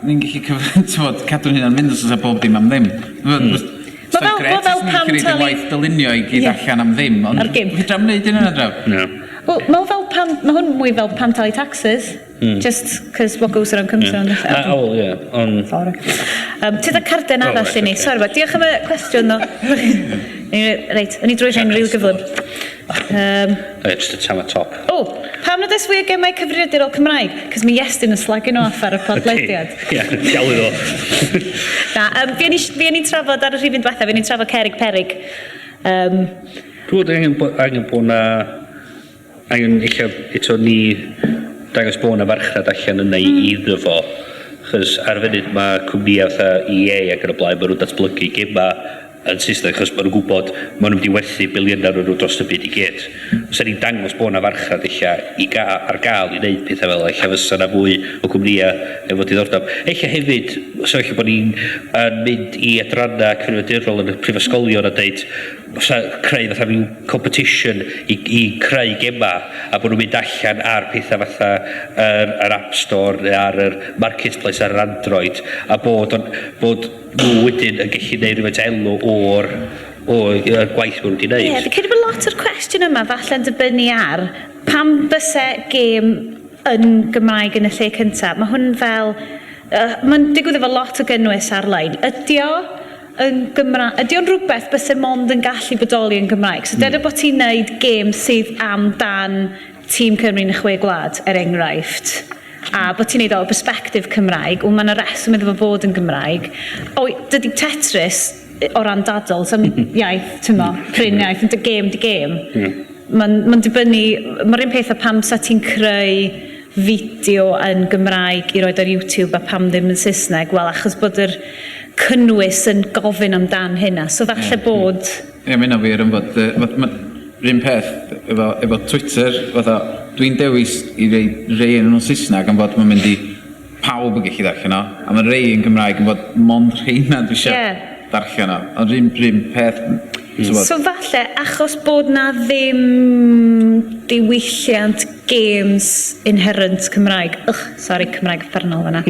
ni'n gallu t'mod, cadw'n hunan mynd os oes bob dim am ddim? Ma' fel pam talu Waith dylunio i gyd allan am ddim, ond Ar gimp. Fedra'm wneud hynna draw. No. Wel, mae hwn mwy fel pam talu taxes. Just cos what goes around comes around. A, o, ie, ond Sorry. Ti da carden Oh, arall right, i ni. ocê. Sorry, but diolch am y cwestiwn ddo. Reit, o'n i drwy rhain rhyw gyflym. Ie, just y tam y top. O, pam nad oes fwy o gemau cyfrifiadurol Cymraeg? Cos mae Iestyn yn slagio nhw off ar y podlediad. Ie, iawn iddo. Na, fi o'n i'n trafod ar y rhifyn diwethaf, fi o'n i'n trafod Cerig Perig. Dwi'n meddwl angen bod na angen eich eto ni dangos bod na farchnad allan yna iddo fo. Chos ar y funud mae cwmnïau fatha EA ac yn y blaen, maen nhw'n datblygu gema yn Saesneg, achos maen nhw'n gwybod maen nhw'n mynd i werthu biliynau nhw dros y byd i gyd. Os ni'n dangos bod na farchnad eich i ar gael i wneud pethau fel eich fysa na fwy o cwmnïau efo diddordeb. Eich hefyd, so eich bod ni'n yn mynd i adrannau cyfrifiadurol yn y prifysgolion a deud fysa creu fatha rhyw competition i creu gema a bod nhw'n mynd allan ar pethau fatha yr App Store neu ar yr Marketplace ar yr Android a bod nhw wedyn yn gallu neud rhywfaint elw o'r gwaith maen nhw wedi Ie, neud. yeah, fi'n credu bod lot o'r cwestiwn yma falle'n dibynnu ar pam byse gêm yn Gymraeg yn y lle cyntaf. Mae hwn fel... Mae'n digwydd efo lot o gynnwys ar-lein. Ydy o yn Gymraeg? Ydy o'n rhywbeth byse mond yn gallu bodoli yn Gymraeg? So mm. bod ti'n neud gêm sydd amdan Tîm Cymru yn y Chwe Gwlad, er enghraifft, a bod ti'n neud o o perspective Cymraeg, wel, mae yna reswm iddo fo fod yn Gymraeg. O, dydy Tetris, o ran dadl, sam iaith, ti'n mo, prin iaith, yn dy gêm di gêm. Mae'n ma dibynnu, mae'r un peth a pam sa ti'n creu fideo yn Gymraeg i roed ar YouTube a pam ddim yn Saesneg, wel, achos bod yr cynnwys yn gofyn amdan hynna. So falle bod Ie, mae hynna'n wir yn fod, yr un peth efo Twitter, fatha, dwi'n dewis i rei, rei yn nhw'n Saesneg am fod mae'n mynd i pawb yn gallu darllen o, a mae rei yn Gymraeg yn fod mond rheina dwi eisiau darllen o. Ond yr un peth, T'mod? So falle, achos bod na ddim diwylliant games inherent Cymraeg, ych, sorry, Cymraeg uffernol fanna,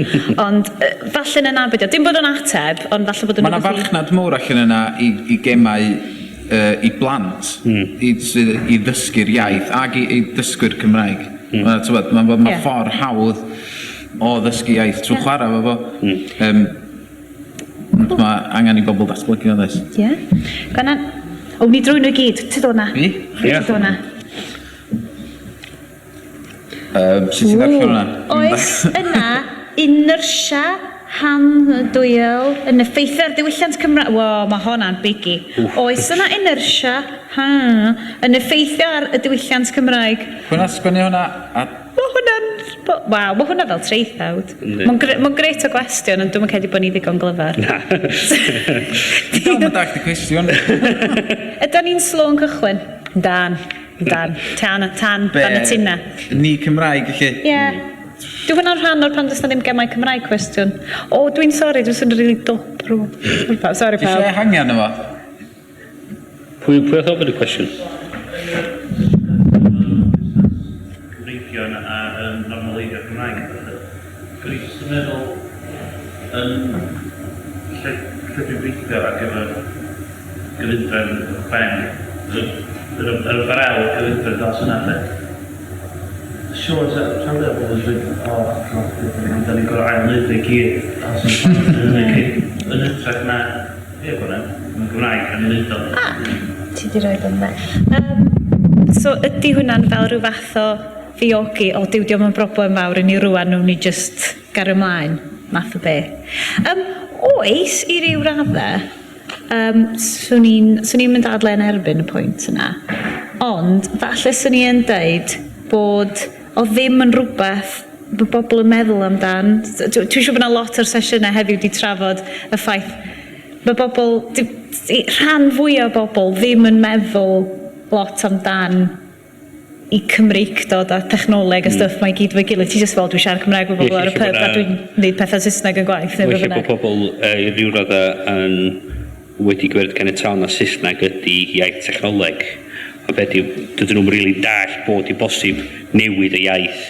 ond yy falle na 'na be' 'di o. Dim bod o'n ateb, ond falle bod o'n Mae 'na rwbeth i... farchnad mowr allan yna i i gemau yy i blant... Hmm. ...i sydd i ddysgu'r iaith ag i i dysgwyr Cymraeg. Hmm. Ma' t'mod ma' ma' ma' ffor hawdd o ddysgu iaith trw chwara efo fo. Hmm. Yym. Ond ma' angen i bobl ddatblygu o does? Ie. Gwenan? O, ni drwy nhw i gyd. Ti dod na. Fi? Ie. Ti dod na. Yym, sut ti'n darllen hwnna? Oes yna inertia handwyol yn effeithio ar ddiwylliant Cymraeg? Wo, mae honna'n biggie. Oes yna inertia ha, yn effeithio ar y diwylliant Cymraeg? Pwy nath sgwennu hwnna? A Mae hwnna'n... Waw, mae hwnna fel traethawd. Yndi. Mae'n gre ma gret o gwestiwn, ond dwi'm yn credu bod ni ddigon glyfar. Na. Dwi dal 'im yn dallt y cwestiwn. Ydan ni'n slo yn cychwyn? Yndan, yndan. Tan, tan, dan y tina. Ni Cymraeg felly? Ie. Dyw hwnna'n rhan o'r pan does 'na ddim gemau Cymraeg cwestiwn. O, dwi'n sori, dwi'n swnio'n rili dwp rŵan. Sori pawb. Sori Ti pawb. isio ehangu arno fo? Pwy pwy oedd ofyn y cwestiwn? Cymreigion a yym normaleiddio'r Gymraeg a pethe. Dwi jyst yn meddwl yn lle lle dwi'n gweithio ar gyfer gyfundrefn uwchben yr yr yr ymbarel gyfundrefn dros yna 'lly. Siŵr sa rhan fwya o bobl yn dweud o god 'dan ni'n gor'o' ail neud o i gyd yn hytrach na Ie, bo' 'na. Ma'n Gymraeg a ni'n neud o. Ah, ti 'di roid o'n dde. Yym, so ydy hwnna'n fel rhyw fath o ddiogi, o duw dio'm yn broblem fawr i ni rŵan, wnawn ni jyst gario mlaen, math o beth. Yym, oes, i ryw raddau. Yym, 'swn i'n 'swn i'm yn dadlau yn erbyn y pwynt yna. Ond falle 'swn i yn deud bod o ddim yn rhywbeth bod bobl yn meddwl amdan. Dwi'n siŵr bod 'na lot o'r sesiynau heddiw 'di trafod y ffaith mae bobl, rhan fwyaf o bobl ddim yn meddwl lot amdan i Cymreictod a technoleg a stwff 'ma i gyd efo'i gilydd. Ti jyst fel, dwi'n siarad Cymraeg efo bobl ar y pub a dwi'n neud pethau Saesneg yn gwaith neu be Weithiau bynnag. bod pobl i ryw raddau yn wedi gymryd caniatâd na Saesneg ydy iaith technoleg. A be 'di, dydyn nhw'm rili'n dallt bod hi'n bosib newid y iaith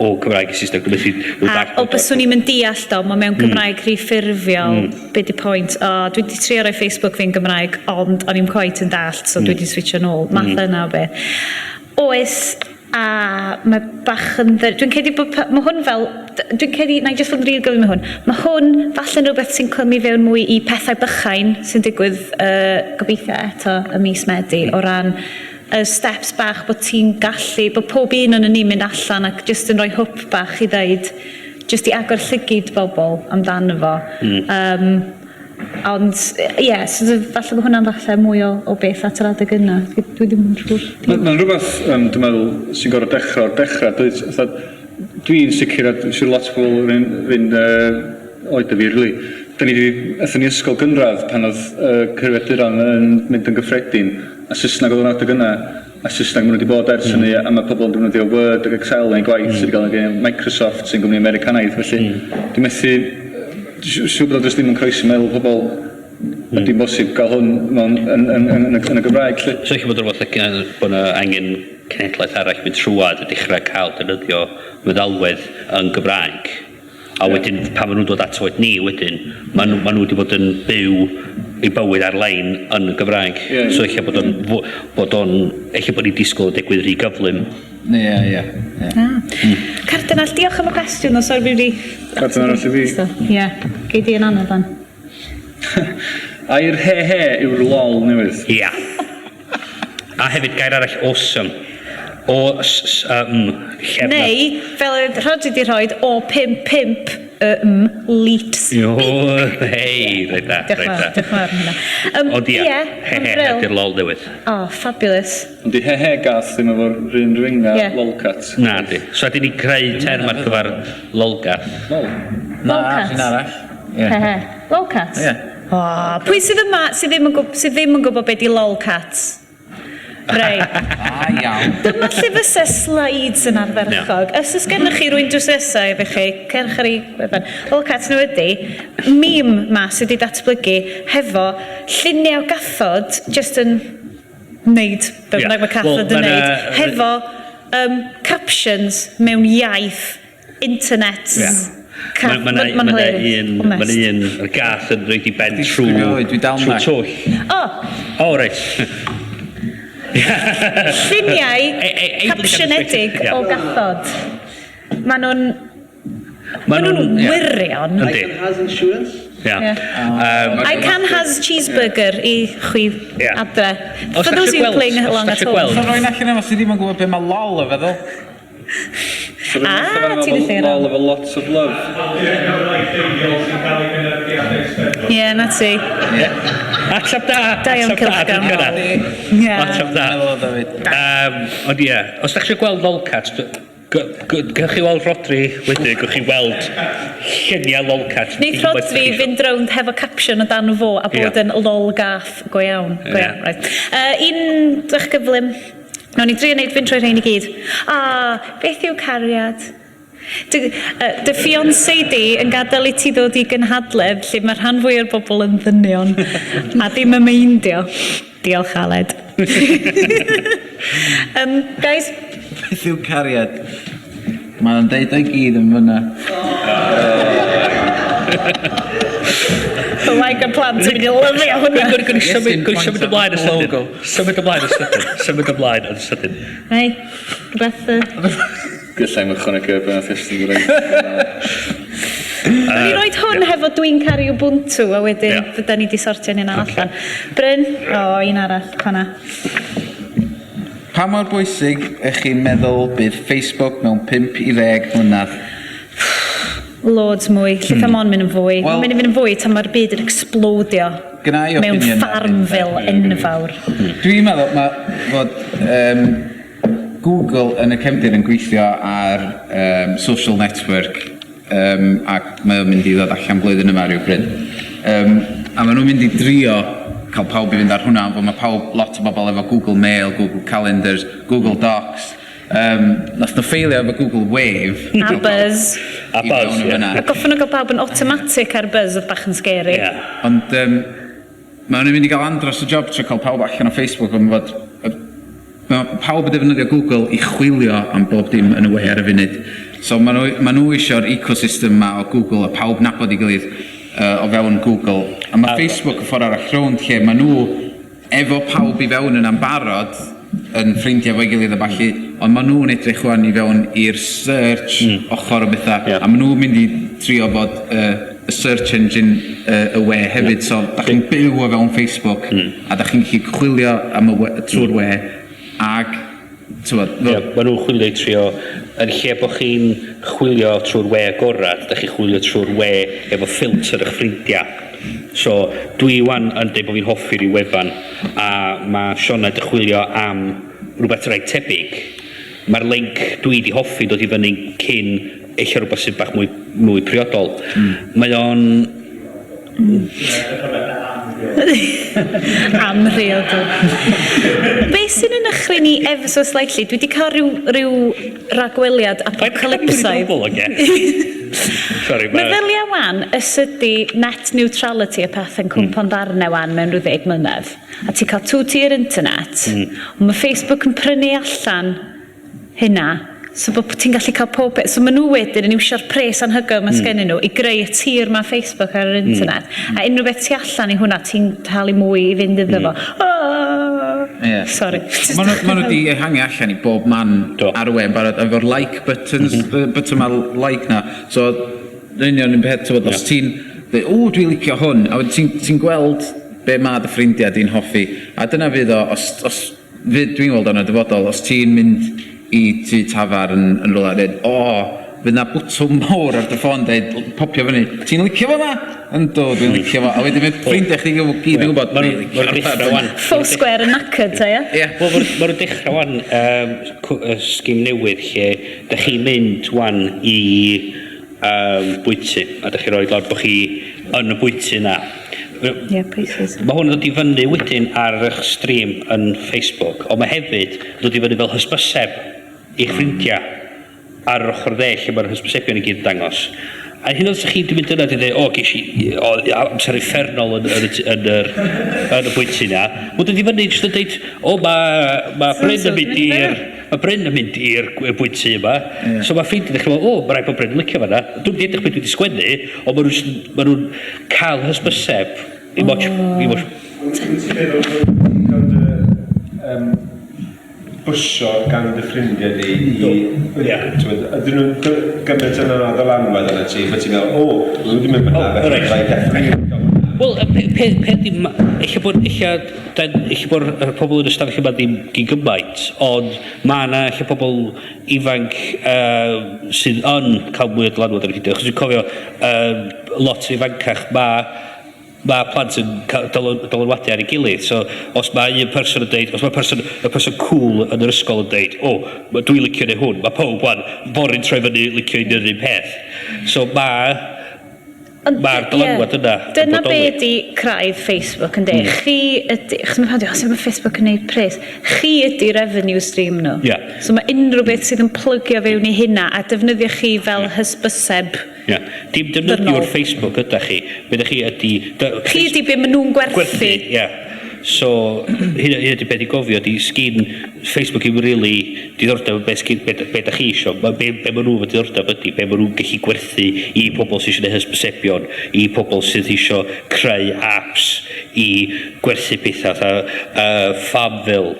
o Cymraeg i Saesneg. Dwi'n methu... A o byswn i'm yn deallt o, mae mewn Cymraeg rhy ffurfiol, be 'di point? O, dwi 'di trio rhoi Facebook fi'n Gymraeg, ond o'n i'm cweit yn dallt, so dwi 'di switsio nôl. Math yna o beth. Oes, a mae bach yn ddy-... Dwi'n credu bod... mae hwn fel... Dwi'n credu... Na i jyst fod yn rili gyflym efo hwn. Mae hwn falle'n rhywbeth sy'n clymu fewn mwy i pethau bychain sy'n digwydd yy gobeithio eto ym mis Medi o ran y steps bach bod ti'n gallu, bod pob un o'n ni'n mynd allan ac jyst yn rhoi hwb bach i ddeud, jyst i agor llygid bobl amdano fo. Mm. Um, ond ie, yeah, so falle bod hwnna'n falle mwy o, o beth at yr adeg yna. Dwi, dwi ddim yn siŵr. Mae'n ma rhywbeth, um, dwi'n meddwl, sy'n gorfod dechrau o'r dechrau. Dwi, dwi'n sicr, a dwi'n siŵr lot o bobl yn fynd uh, oed y fi, really. Da ni wedi, aethon ni ysgol gynradd pan oedd uh, cyfrifiaduron yn mynd yn gyffredin, a Saesneg oedd o'n adeg yna, a Saesneg maen nhw wedi bod ers hynny, a mae pobl yn defnyddio Word ac Excel yn eu gwaith sydd wedi gael ei gen Microsoft sy'n gwmni Americanaidd, felly dwi'n methu, siŵr bod o jyst ddim yn croesi meddwl pobl, ydy'n bosib gael hwn mewn yn, yn, yn, yn, y, yn y Gymraeg, 'lly. So ella bod rhywbeth lle bod 'na angen cenhedlaeth arall mynd trwad a dechrau cael defnyddio meddalwedd yn Gymraeg. A wedyn pan ma' nhw'n dod ato ni wedyn, ma' nhw, ma' nhw wedi bod yn byw eu bywyd ar-lein yn y Gymraeg. Ie, ie. So ella bod o'n fw- bod o'n ella bod ni'n disgwyl digwydd rhy gyflym. Ie, ie, ie. Ah. Cardinal, diolch am y cwestiwn. O, sori fi wedi... Cardinal arall i fi. Ie, gei di yn anodd fan. Ai'r he he yw'r lol newydd. Ia. A hefyd gair arall awesome. O s s a m. Llefnaf. Neu, fel oedd Rhodri 'di rhoid, o 5 5 y m leet O, hei, reit dda, Diolch yn reit fawr, dda. diolch yn fawr am hynna. Um, Ond ia, ie, he mae'n he brill. ydy'r lol newydd. O, fabulous. Ond di he he gath ddim efo'r un ring na Ie. lolcat. Na di. So ydyn ni creu term ar gyfer lolgath. Lol. Na, Lolcat. un arall. Ie. He he. Lolcat? Ie. O, pwy sydd yma sydd ddim yn, gwb, sydd ddim yn gwybod beth di lolcats? Reit. Da iawn. Dyma lle fysa slides yn ardderchog. Os oes gennych chi rywun drws nesa efo chi, cerwch ar ei wefan. Lolcat nhw ydy meme 'ma sydd wedi datblygu hefo lluniau o gathod jyst yn wneud be bynnag mae cathod yn wneud, hefo um, captions mewn iaith internet. Yeah. Cath, Mae 'na mae'n ma hilarious. un, Onest. ma' 'na un y gath yn reit i ben trw Dwi dal trw 'na. twll. O! O reit. Lluniau E- e- e- captionedig Ie. o gathod. Maen nhw'n Ma' ma' nhw'n ie. wirion. Yndi. I can has insurance. Ie. Ie. I can has cheeseburger i chwi Ie. adre. Os For dach those chi who gweld- playing os along dach at chi home. gweld- So rwy'n allan efo sydd ddim yn gwybod beth mae lol yn feddwl. Ah, ti'n y lle Lol efo lots of love. Ie, na ti. Atab da! Da iawn, Atab da, Cylchgrawn. dwi'n gynna. Ie. Atab da. Helo, David. Ond ie, os da chi eisiau gweld lolcat, gewch chi weld Rodri wedyn, gewch chi weld lluniau lolcat. Neith Rhodri fynd rownd hefo caption o dan fo a bod Ie. yn lol gaff go iawn. Go Ie. iawn, right. Un drych gyflym. Nawn ni drio neud fynd trwy rhain i gyd. Ah, beth yw cariad? Dy, dy fiancé di yn gadael i ti ddod i gynhadledd lle mae rhan fwy o'r bobl yn ddynion a ddim yn meindio. Diolch Aled. Guys? Beth yw cariad? Mae'n deud o'i gyd yn fyna. Oh my god, plant yn mynd i lyfio hwnna. Gwni symud, gwni symud ymlaen yn sydyn. Symud ymlaen yn sydyn. Symud ymlaen yn sydyn. Hei, rhywbeth... Gallai i'm ychwanegu be nath Iestyn ddweud. Nawn ni roid hwn hefo dwi'n caru Ubuntu a wedyn Ie. fydda ni di sortio'n hynna allan. Bryn? O, un arall, fanna. Pa mor bwysig ych chi'n meddwl bydd Facebook mewn 5 i 10 mlynedd? Loads mwy. Lle mm. mond mynd yn fwy. Wel- Mae'n mynd i fynd yn fwy tan mae'r byd yn explodio. Gynna i Mewn opinion ar hyn, de. Farmville enfawr. Dwi'n meddwl ma' fod um, Google yn y cefndir yn gweithio ar social network ac mae o'n mynd i ddod allan blwyddyn yma rhywbryd. A maen nhw'n mynd i drio cael pawb i fynd ar hwnna, ond mae pawb, lot o bobl efo Google Mail, Google Calendars, Google Docs. Nath nhw ffeilio efo Google Wave. A Buzz. A I Buzz, fewn yn ie. fan'na. A goffon nhw gael pawb yn automatic ar Buzz oedd bach yn scary. Ie. Ond maen nhw'n mynd i gael andros o job trio cael pawb allan o Facebook am fod mae pawb yn defnyddio Google i chwilio am bob dim yn y we ar y funud. So maen nhw, ma nhw eisiau'r ecosystem ma o Google a pawb nabod i gilydd o fewn Google. A mae Facebook y ffordd arall rownd lle maen nhw efo pawb i fewn yna'n barod yn ffrindiau efo'i gilydd a ballu, ond maen nhw'n edrych wan i fewn i'r search ochr o bethau, a maen nhw'n mynd i trio bod y search engine y we hefyd, so da chi'n byw o fewn Facebook, a da chi'n gallu chwilio am y we, trwy'r we, ag, t'mod, Ie, maen nhw'n chwilio i trio, yn lle bod chi'n chwilio trwy'r we agorad, da chi'n chwilio trwy'r we efo ffilter eich ffrindiau. So, dwi wan yn dweud bod fi'n hoffi ryw wefan, a mae Sioned yn chwilio am rhywbeth reit tebyg. Mae'r link dwi di hoffi dod i fyny cyn eich rhywbeth sydd bach mwy, mwy priodol. Mae o'n... Amhriodol. Be sy'n yn nychryn ni ever so slightly, dwi wedi cael rhyw ragweliad apocalypsaidd. Sorry, ma' Meddylia wan, ys ydi net neutrality y peth yn cwmpo'n ddarnau wan mewn rhyw 10 mlynedd. A ti'n cael two-tier internet, ond mae Facebook yn prynu allan hynna, so bod ti'n gallu cael pob beth. So maen nhw wedyn yn iwsio'r pres anhygoel mae sgennyn nhw i greu y tir mae Facebook ar yr internet. A unrhyw beth tu allan i hwnna, ti'n talu mwy i fynd iddo fo. Oh! Ie. Sorry. Maen nhw, ma nhw wedi ehangu allan i bob man Do. ar y we yn barod, efo'r like buttons, button ma like na. So, yn union un peth, t'mod, os ti'n dweud, o, dwi'n licio hwn, a wedyn ti'n ti gweld be mae dy ffrindiau di'n hoffi. A dyna fydd o, os fydd, dwi'n gweld o'n y dyfodol, os ti'n mynd i tŷ tafarn yn rhywle a dweud, o, fydd na bwtwm mawr ar dy ffôn dweud, popio fyny, ti'n licio fo ma? Yndw, dwi'n licio fo. A wedyn mae ffrindiau chdi gyd yn gwybod, Maen nhw'n dechrau wan. Foursquare yn knackered, ta, ie? Ie. Wel, ma' nhw'n dechrau wan sgim newydd lle da chi'n mynd wan i bwyty a da chi'n rhoi lawr bod chi yn y bwyty na. Ie, places. Mae hwn yn dod i fyny wedyn ar eich stream yn Facebook, ond mae hefyd yn dod i fyny fel hysbyseb i'ch ffrindiau ar yr ochr dde lle mae'r hysbysebion i gyd yn dangos. A hyn os chi 'di mynd yna 'di dweud, o, ges i o, amser uffernol yn, yn, y, yn, yr, yn y bwyty na. Mae'n dod i fyny jyst yn dweud, o, mae ma Bryn yn mynd i'r... Mae Bryn yn mynd i'r bwyty yma. Yeah. So mae ffrindiau ddechrau meddwl, o, mae rhaid bod Bryn yn licio fanna. Dwi'n wedi edrych beth dwi wedi sgwennu, ond maen nhw'n ma nhw cael hysbyseb i watch... I watch. Ti'n meddwl bod ti'n cael dy um, bwsio gan dy ffrindiau di i... Ie. T'mod, ydyn nhw'n gymaint yna o ddylanwad arnat ti, bod ti'n meddwl, o, maen nhw wedi mynd fyna, felly reit. fydda i definitely yn licio hwnna. Wel, y peth ydi, ella bod, ella, dan, ella bod y pobl yn y stafell yma ddim gyn gymaint, ond mae yna ella pobl ifanc sydd yn cael mwy o dylanwad ar y fideo. Achos dwi'n cofio lot ifancach, mae ma' plant yn ca'l dylanwadu ar ei gilydd. So os mae un person yn deud, os mae person, y person cool yn yr ysgol yn deud, o, oh, dwi'n licio neu hwn, mae pawb wan, fory'n troi fyny licio un yr un peth. So mae Mae'r dylanwad yna yn Dyna be bodoli. ydi craidd Facebook, yndi? Chi ydi, achos mae pawb yn dweud, o, sut mae Facebook yn neud pres? Chi ydi revenue stream nhw. Ie. So mae unrhyw beth sydd yn plygio fewn i hynna a defnyddio chi fel hysbyseb. Ie. Dim defnyddio'r Facebook ydach chi. Be ydych chi ydi... Chi ydi be maen nhw'n gwerthu. Gwerthu, ie. So, hynna, hynna 'di beth i gofio, di sgin Facebook i'm really diddordeb yn be, sgin, be, be da chi isio. Ma, be, be maen nhw efo diddordeb ydi, be maen nhw'n gallu gwerthu i pobl sydd eisiau gwneud hysbysebion, i pobl sydd eisiau creu apps i gwerthu pethau, fatha Farmville,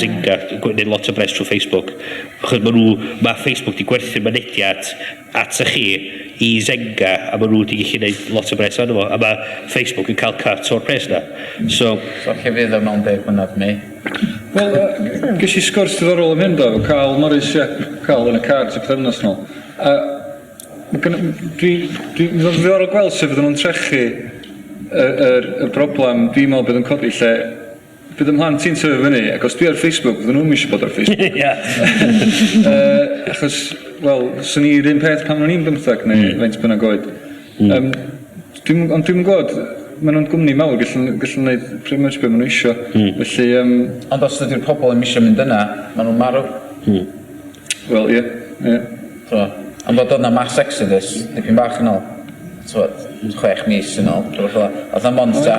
Zynga, gwneud lot o bres trwy Facebook. Achos maen nhw, mae Facebook di gwerthu mynediad at chi i Zenga, a maen nhw wedi gallu gwneud lot o bres arno fo, a mae Facebook yn cael cut o'r pres na. So, So lle fydd o mewn 10 mlynedd neu? Wel, ges i sgwrs diddorol am hyn do, efo Carl Morris, ie, Carl yn y car tua pythefnos nôl. A ma' gynna- dwi, dwi, fydd o'n ddiddorol gweld sut fydden nhw'n trechu y, yr, y broblem dwi'n meddwl bydd yn codi lle bydd 'y mhlant i'n tyfu fyny, ac os dwi ar Facebook, fydden nhw'm eisiau bod ar Facebook. Ie. Achos, wel, swn i yr un peth pan o'n i'n bymtheg neu faint bynnag oed. Mm. Dwi'm, ond dwi'm yn gwybod, maen nhw'n gwmni mawr, gallen, gallen nhw wneud pretty much be maen nhw isio. Felly, Ond os ydy'r pobl ddim eisiau mynd yna, maen nhw'n marw. Wel, ie, ie. So, ond bod oedd 'na mass exodus dipyn bach yn ôl, t'mod, 6 mis yn ôl, rhywbeth fel 'a. Oedd 'na mond tua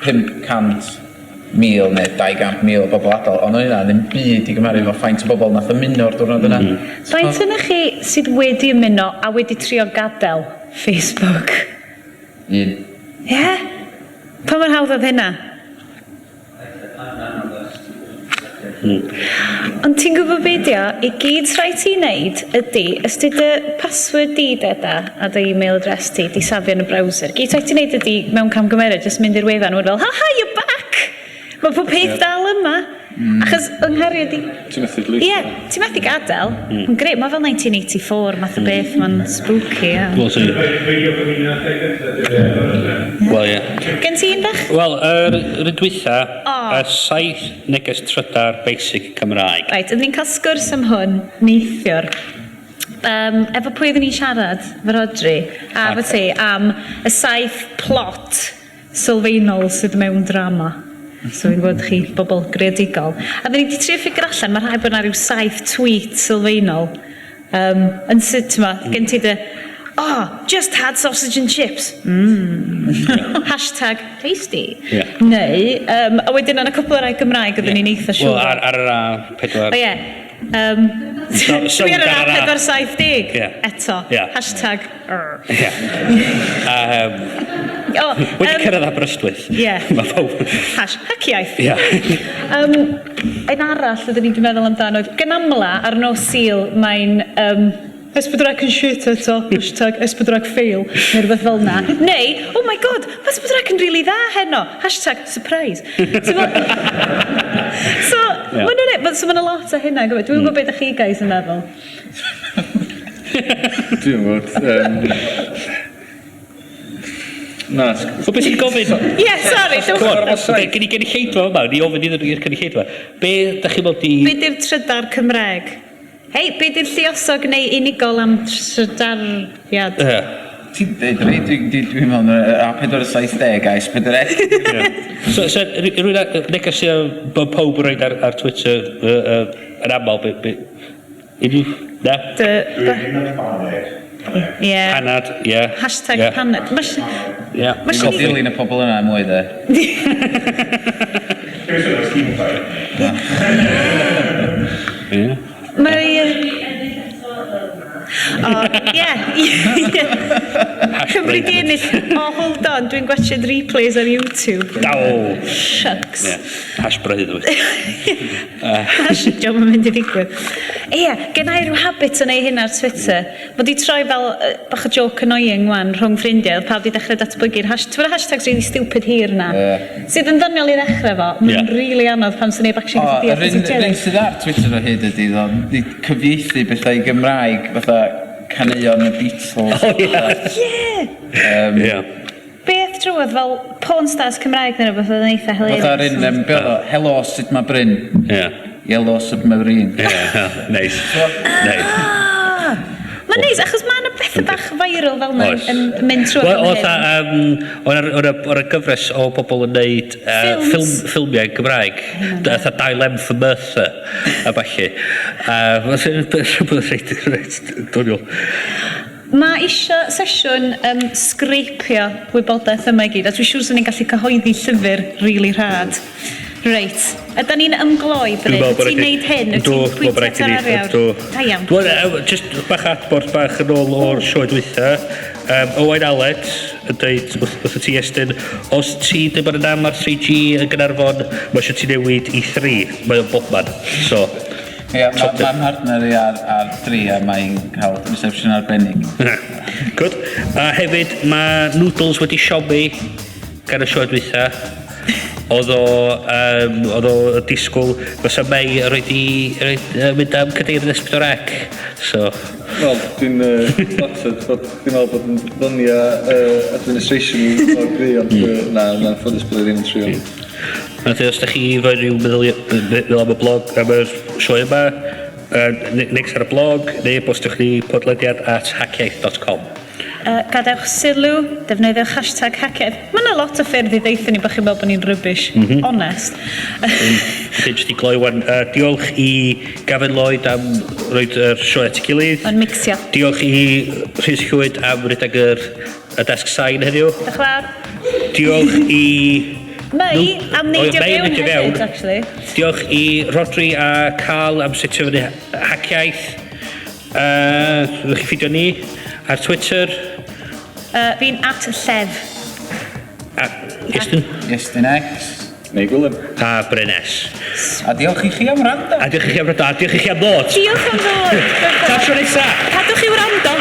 500,000 neu 200,000 o bobl adael, ond oedd hynna ddim byd i gymharu efo faint o bobl nath ymuno o'r diwrnod yna. Faint yna chi sydd wedi ymuno a wedi trio gadael Facebook? Un. Ie? Yeah? Pa mor hawdd oedd hynna? Ond ti'n gwybod be di o? I gyd rhaid ti wneud ydy, os di dy password di deda a dy email address ti di safio yn y browser, gyd rhaid ti wneud ydy mewn camgymeriad just mynd i'r wefan a fel, ha ha, you're back! Mae pob peth dal yma. Achos yng nghariad i... Ti'n methu delete. Ie, yeah, ti'n methu gadael. Mae'n grêt, mae fel 1984, math o beth, mae'n spooky, ie. Wel, so, wel, ie. Gen ti un bach? Wel, yr un dwytha, O. y saith neges trydar basic Cymraeg. Reit, oedden ni'n cael sgwrs am hwn neithiwr. Efo pwy oedden ni'n siarad? Efo Rodri. A efo ti, am y saith plot sylfaenol sydd mewn drama. So fi'n gwybod chi bobl greadigol. A oedden ni wedi trio ffigur allan, mae rhaid bod yna rhyw saith tweet sylfaenol. Yn sut, ti'n ma, gen ti dy, "Oh, just had sausage and chips. Hashtag tasty." Ie. Neu, a wedyn yna cwpl o rai Gymraeg oedden ni'n eitha siŵr. Wel, ar yr A4. O ie. So, dwi ar yr ar yr A. A470 Ie. eto. Ie. Hashtag. Ie. O, Wedi cyrraedd Aberystwyth. Ie. Mae pawb... Hash, haciaith. Ie. Un arall oedden ni wedi meddwl amdano oedd gynamla ar nos Sul mae'n S4C yn shit eto, #S4C fail, neu rhywbeth fel na. Neu, oh my god, mae S4C yn rili dda heno, #surprise. Ti'n So, Ie. ma' nhw'n, so ma' 'na lot o hynna, gwybod? Dwi'n gwybod beth ydych chi guys yn meddwl. Dwi'n gwybod. Na, Wel, beth sy'n gofyn? Ie, yeah, sorry, Come on, dwi'n okay, gen i gynulleidfa yma, ni ofyn iddyn nhw i'r cynulleidfa. Be da chi'n meddwl di... Be di'r trydar Cymraeg? Hei, be di'r lluosog neu unigol am trydariad? Ie. Ti'n deud reit, dwi'n meddwl A470 a S4C. So, rhywun neges sydd bod pawb yn rhoid ar Twitter yn aml, be, unrhyw, na? Dwi ddim yn paned. Ie. Panad, ie. Hashtag panad. Ie. Ma' Dwi'n dilyn y pobl yna mwy, de. Dwi'n sôn am Spotify. Ie. Mae... O, ie. Cymru di ennill. O, hold on, dwi'n gwatchad replays ar YouTube. O! Shucks. Ie. Hash breuddwyd. Hash, diolch yn mynd i ddigwydd. Ie, gen i ryw habit o neud hyn ar Twitter. Mae di troi fel bach o joke annoying wan rhwng ffrindiau. Oedd pawb di dechrau datblygu'r hash, ti'n gwbod y hashtags really stupid hir na? Ie. Sydd yn ddoniol i ddechrau fo. Mae'n really anodd pan sy'n neb actually O, gallu yr deall beth un, sy'n yr un sydd ar Twitter o hyd ydy, ddo, di cyfieithu bethau i Gymraeg, fatha caneuon y Beatles. O, ie. Ie! Ie. Beth drwodd fel porn stars Cymraeg neu rhywbeth oedd yn eitha hilarious. Fatha'r un, be oedd o, "Helo, sut mae Bryn?" Ie. "Yellow Submarine." Ie. Neis. Neis. Ah! Mae'n neis, achos mae yna bethau bach viral fel yna Oes. yn mynd trwy Wel, oedd oedd 'na gyfres o bobl yn neud Films. Ffilmiau Gymraeg. Fatha Dau Lem for Merthyr a ballu. Mae'n reit doniol. Mae isio sesiwn scrapio wybodaeth yma i gyd, a dwi'n siŵr swn i'n gallu cyhoeddi llyfr rili rhad. Reit, ydan ni'n ymgloi, Bryn? Dwi'n meddwl bod Ti'n neud hyn? Wyt Dw, ti'n dwi'n meddwl bod pwyntio rhaid i at yr ni. ariawr? Dw. Da iawn. Dwi'n just bach adborth bach yn ôl o'r sioe dwytha. Owain Aled yn dweud wrth y ti Estyn, os ti ddim yn am ar 3G yn Gaernarfon, mae eisiau ti newid i 3. Mae o'n bobman. So, Ie, mae Top tip. ma mhartner i ar 3 a mae'n cael reception arbennig. Good. A hefyd, mae Noodles wedi siomi gan y sioe dwytha. Oedd o yn disgwyl fysa Mei yn rhoid i mynd am cadeirydd S4C. So, Wel, dwi'n flattered bod dwi'n meddwl bod yn ddonia administration i mor gry, ond na, ffodus bod e ddim yn trio. A os da chi efo rhyw meddwl am y blog, am y sioe yma, neges ar y blog, neu bostiwch ni podlediad@haciaith.com. Gadewch sylw, defnyddiwch #haciaith. Mae yna lot o ffyrdd i ddeutha ni bod chi'n meddwl bod ni'n rubbish. Honest. Wedyn jyst i gloi wan, diolch i Gavin Lloyd am roed yr sioe at ei gilydd. Mae'n mixio. Diolch i Rhys Llwyd am redeg yr desg sain heddiw. Diolch yn fawr. Diolch i Mei am neidio O, Mei am fewn neidio hefyd, fewn. actually. Diolch i Rodri a Carl am setio fyny Haciaith. Fyddwch chi ffidio ni ar Twitter. Fi'n @llef. A Iestyn. Iestyn X. Neu Gwilym. A Bryn S. A diolch i chi am wrando. A diolch i chi am wrando. A diolch i chi am ddod. Diolch am ddod. Tan tro nesa. Cadwch chi wrando.